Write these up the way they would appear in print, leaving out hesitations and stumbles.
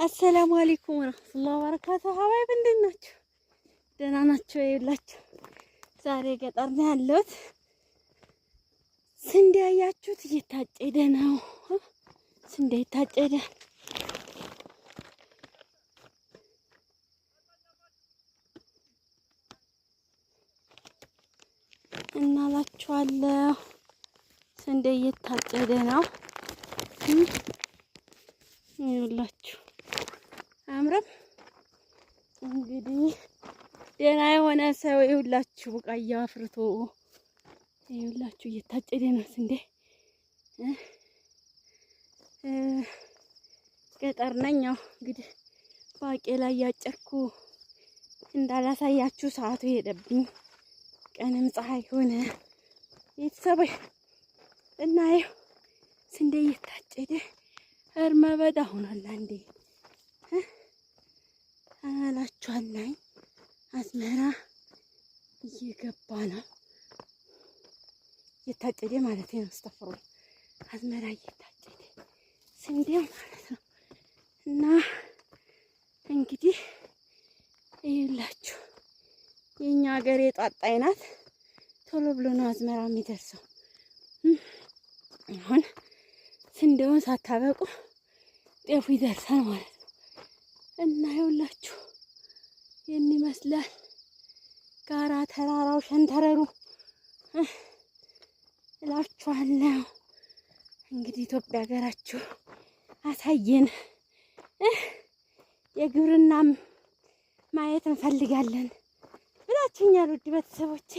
السلام عليكم ورحمة الله وبركاته። حبايب እንዴት ናችሁ? ደህና ናችሁ? ይኸውላችሁ ዛሬ ገጠር ነው ያለሁት። ስንዴ አያችሁት እየታጨደ ነው። ስንዴ ይታጨደ እናላችኋለሁ። ስንዴ እየታጨደ ነው። ይኸውላችሁ አያምርም? እንግዲህ ደህና የሆነ ሰው ይኸውላችሁ ቡቃያ አፍርቶ ይኸውላችሁ እየታጨደ ነው ስንዴ። ገጠር ነኝ። ያው እንግዲህ ባቄላ እያጨድኩ እንዳላሳያችሁ ሰዓቱ ሄደብኝ። ቀንም ፀሐይ ሆነ ቤተሰብ እና ይኸው ስንዴ እየታጨደ እርመ በዳ ሆኗል። አንዴ አላችኋለኝ አዝመራ እየገባ ነው እየታጨደ ማለት ነው። አስተፍሮ አዝመራ እየታጨደ ስንዴው ማለት ነው። እና እንግዲህ ይኸውላችሁ የኛ ሀገር የጧጣይ ናት። ቶሎ ብሎ ነው አዝመራ የሚደርሰው። አሁን ስንዴውን ሳታበቁ ጤፉ ይደርሳል ማለት ነው። እና ይኸውላችሁ ይህን ይመስላል ጋራ ተራራው ሸንተረሩ እላችኋለሁ። እንግዲህ ኢትዮጵያ ሀገራችሁ አሳየን። የግብርናም ማየት እንፈልጋለን ብላችሁኛል ውድ ቤተሰቦቼ።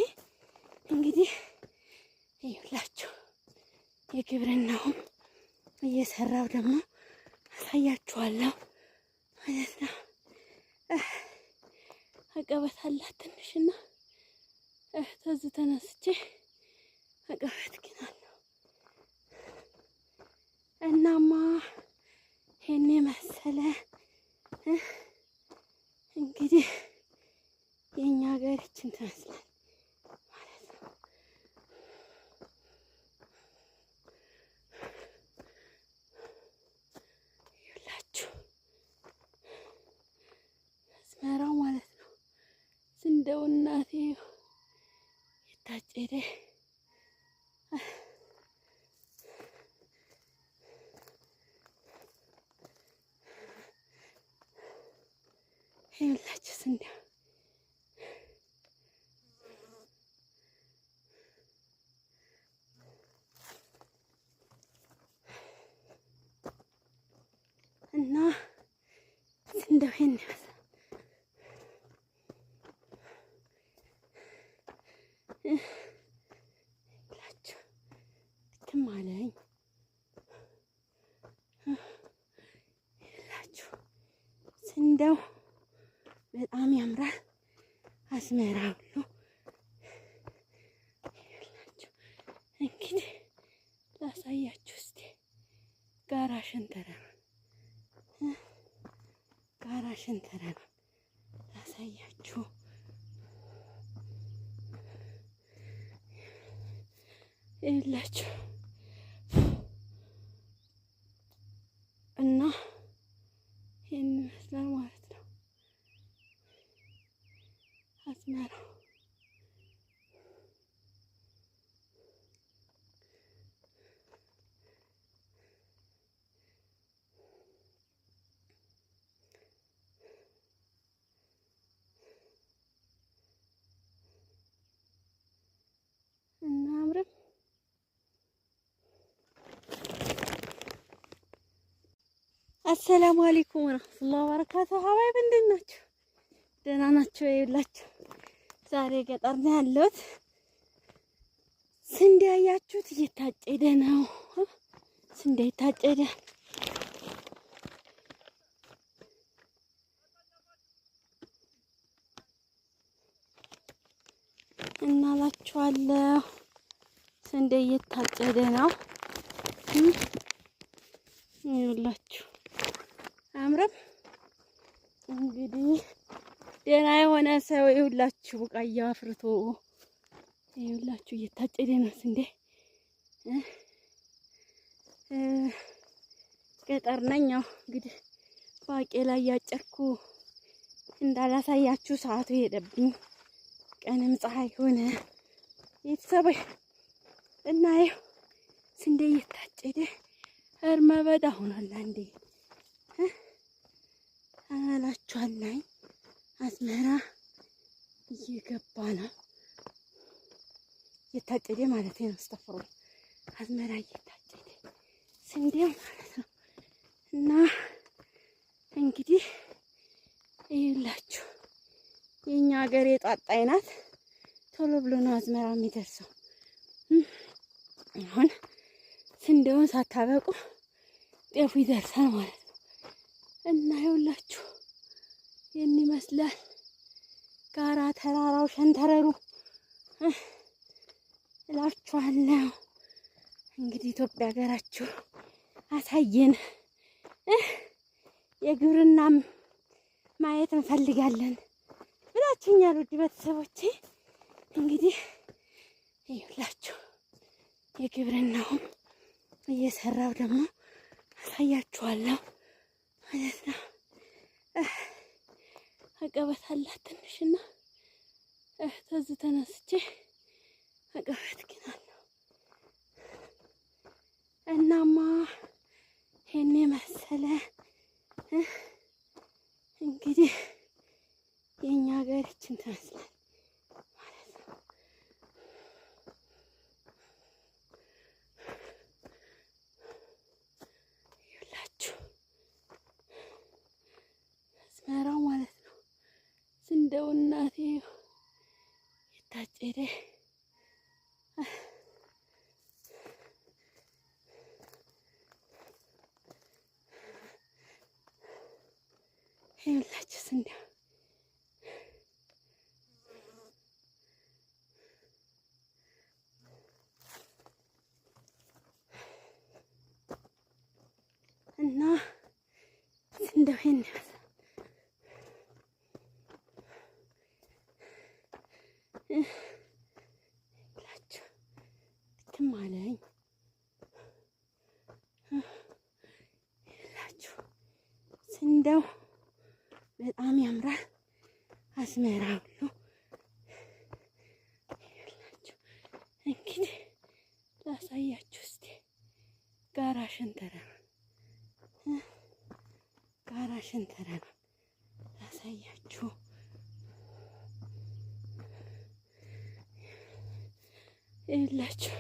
እንግዲህ ይኸውላችሁ የግብርናውም እየሰራው ደግሞ አሳያችኋለሁ ማለት ነው። አቀበት አላት ትንሽና ተዝ ተነስቼ አቀበት ግን አለው። እናማ ይሄን የመሰለ እንግዲህ የኛ ሀገር ይችን ትመስላል ማለት ነው። ይኸውላችሁ አዝመራው ማለት ነው። ስንዴው እናቴ የታጨደ ይኸውላችሁ ስንዴው እና ስንዴው ይሄን ይመስላል። ይኸውላችሁ ድክም አለኝ። ይኸውላችሁ ስንዴው በጣም ያምራል። አዝመራ ሁሉ ይኸውላችሁ እንግዲህ ላሳያችሁ እስቲ ጋራ ሸንተረሩን ጋራ ሸንተረሩን ላሳያችሁ። ይኸውላችሁ እና ይሄን ይመስላል ማለት ነው አዝመራው። እናምርም። السلام عليكم ورحمة الله وبركاته። حبايب እንዴት ናችሁ? ደህና ናችሁ? ይኸውላችሁ ዛሬ ገጠር ነው ያለሁት። ስንዴ አያችሁት እየታጨደ ነው። ስንዴ ይታጨደ እናላችኋለሁ። ስንዴ እየታጨደ ነው። ይኸውላችሁ አያምርም? እንግዲህ ደህና የሆነ ሰው ይኸውላችሁ ቡቃያ አፍርቶ ይኸውላችሁ እየታጨደ ነው ስንዴ። ገጠር ነኝ። ያው እንግዲህ ባቄላ እያጨድኩ እንዳላሳያችሁ ሰዓቱ ሄደብኝ። ቀንም ፀሐይ ሆነ ቤተሰብ እና ይኸው ስንዴ እየታጨደ እርመ በዳ ሆኗል። አንዴ አላችኋለሁ። አዝመራ እየገባ ነው እየታጨደ ማለት ነው። አስተፍሮ አዝመራ እየታጨደ ስንዴው ማለት ነው። እና እንግዲህ ይኸውላችሁ የኛ ሀገር የጧጣይ ናት። ቶሎ ብሎ ነው አዝመራ የሚደርሰው። አሁን ስንዴውን ሳታበቁ ጤፉ ይደርሳል ማለት ነው። እና ይኸውላችሁ ይህን ይመስላል ጋራ ተራራው ሸንተረሩ እላችኋለሁ። እንግዲህ ኢትዮጵያ ሀገራችሁ አሳየን፣ የግብርናም ማየት እንፈልጋለን ብላችሁኛል ውድ ቤተሰቦቼ። እንግዲህ ይኸውላችሁ የግብርናውም እየሰራው ደግሞ አሳያችኋለሁ ማለት ነው። አቀበት አላት ትንሽና ተዝ ተነስቼ አቀበት ግን አለው። እናማ ይሄን የመሰለ እንግዲህ የኛ ሀገራችን ትመስላል ማለት ነው። ይኸውላችሁ አዝመራው ማለት ነው። ስንዴው እናቴ የታጨደ ይኸውላችሁ ስንዴው እና ስንዴው ይሄን ይመስላል። ይኸውላችሁ ድክም አለኝ። ይኸውላችሁ ስንዴው በጣም ያምራል። አዝመራ ሁሉ ይኸውላችሁ እንግዲህ ላሳያችሁ እስቲ ጋራ ሸንተረሩን ጋራ ሸንተረሩን ላሳያችሁ። ይኸውላችሁ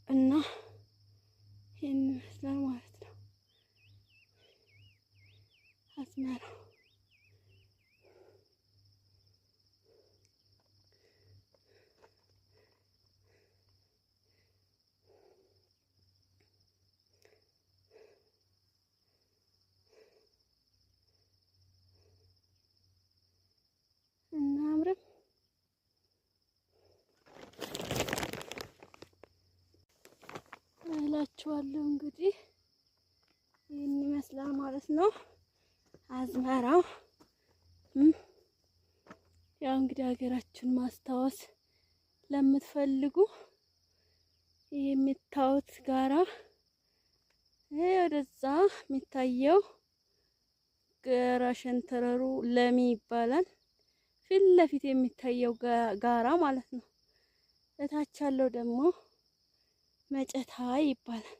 እና ይሄን ይመስላል ማለት ነው አዝመራው። እና አምርም እላችኋለሁ። እንግዲህ ይህን ይመስላል ማለት ነው አዝመራው። ያው እንግዲህ ሀገራችሁን ማስታወስ ለምትፈልጉ ይህ የሚታዩት ጋራ ይሄ ወደዛ የሚታየው ጋራ ሸንተረሩ ለሚ ይባላል። ፊት ለፊት የሚታየው ጋራ ማለት ነው። እታች ያለው ደግሞ መጨታ ይባላል።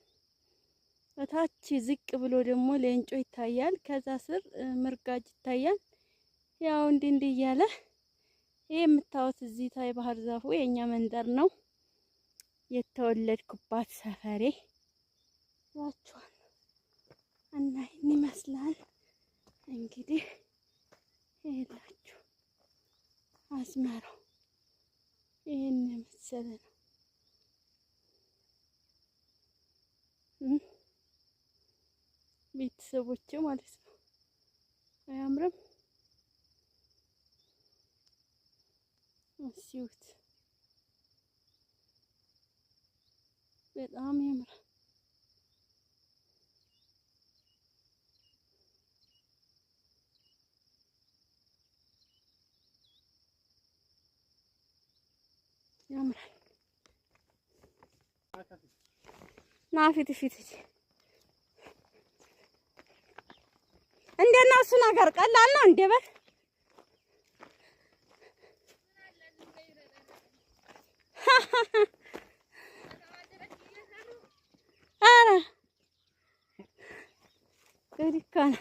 እታች ዝቅ ብሎ ደግሞ ሌንጮ ይታያል። ከዛ ስር ምርጋጅ ይታያል። ያው እንዲህ እንዲህ እያለ ይሄ የምታዩት እዚህ ታይ ባህር ዛፉ የኛ መንደር ነው፣ የተወለድኩባት ሰፈሬ እላችኋለሁ። እና ይህን ይመስላል እንግዲህ ይላችሁ አዝመራው ይህን የመሰለ ነው። ቤተሰቦቼ ማለት ነው። አያምርም? እስኪዩት፣ በጣም ያምራል። ያምራል። ና ፊት ፊት እንዴት ነው እሱ ነገር? ቀላል ነው እንዴ? በል ኧረ ጉድ እኮ ነው።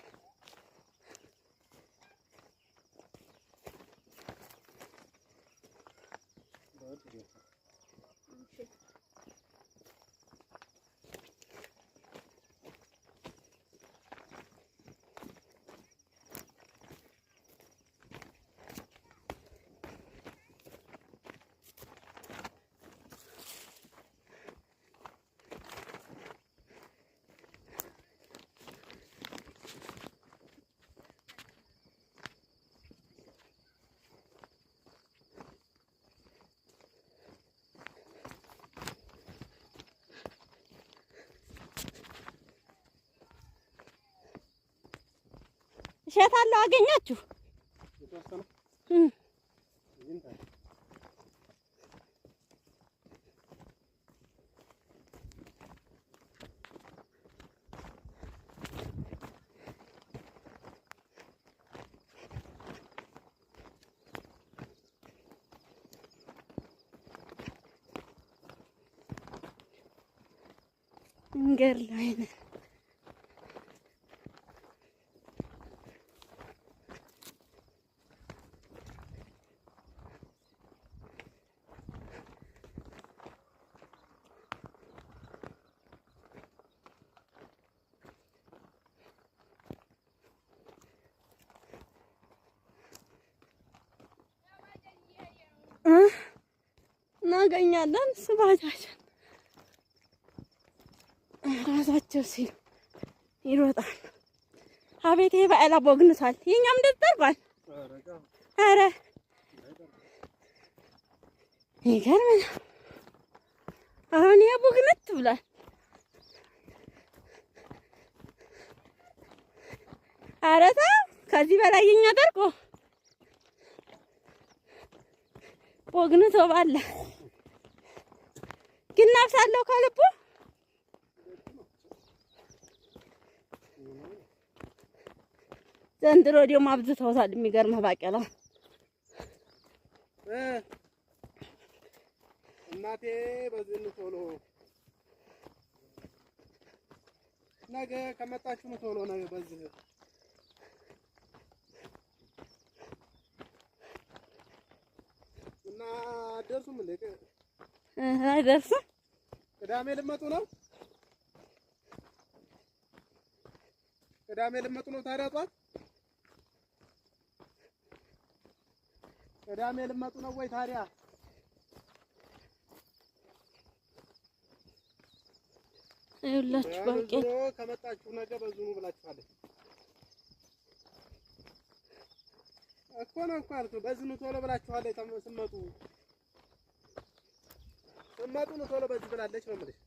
እሸት አለው አገኛችሁ? መንገድ ላይ ነን። እናገኛለን። ስባጃችን ራሳቸው ሲሉ ይሮጣል። አቤት ይሄ ባኤላ ቦግንቷል። የኛም እንደዚህ ጠርቋል። ኧረ ይገርም ነው። አሁን ይሄ ቦግንት ብሏል። ኧረ ተው ከዚህ በላይ የኛ ጠርቆ ቦግንቶ ባለ ግን ነፍስ አለው ከልቡ። ዘንድሮ ደግሞ አብዝተውታል። የሚገርምህ ባቄላ እናቴ በዚህ ቶሎ ነገ ከመጣችሁ ነው ቶሎ ነገ በዚህ እና አትደርሱም እንዴ? አይደርስም። ቅዳሜ ልመጡ ነው። ቅዳሜ ልመጡ ነው። ታዲያ ጧት ቅዳሜ ልመጡ ነው ወይ ታዲያ? ይኸውላችሁ ባቄላ ከመጣችሁ ነገ በዚሁ ነው ብላችኋለች እኮ ነው እኮ አልኩህ። በዚህ ነው ቶሎ ብላችኋለች። ስትመጡ ስትመጡ ነው ቶሎ በዚህ ብላለች ነው የምልሽ።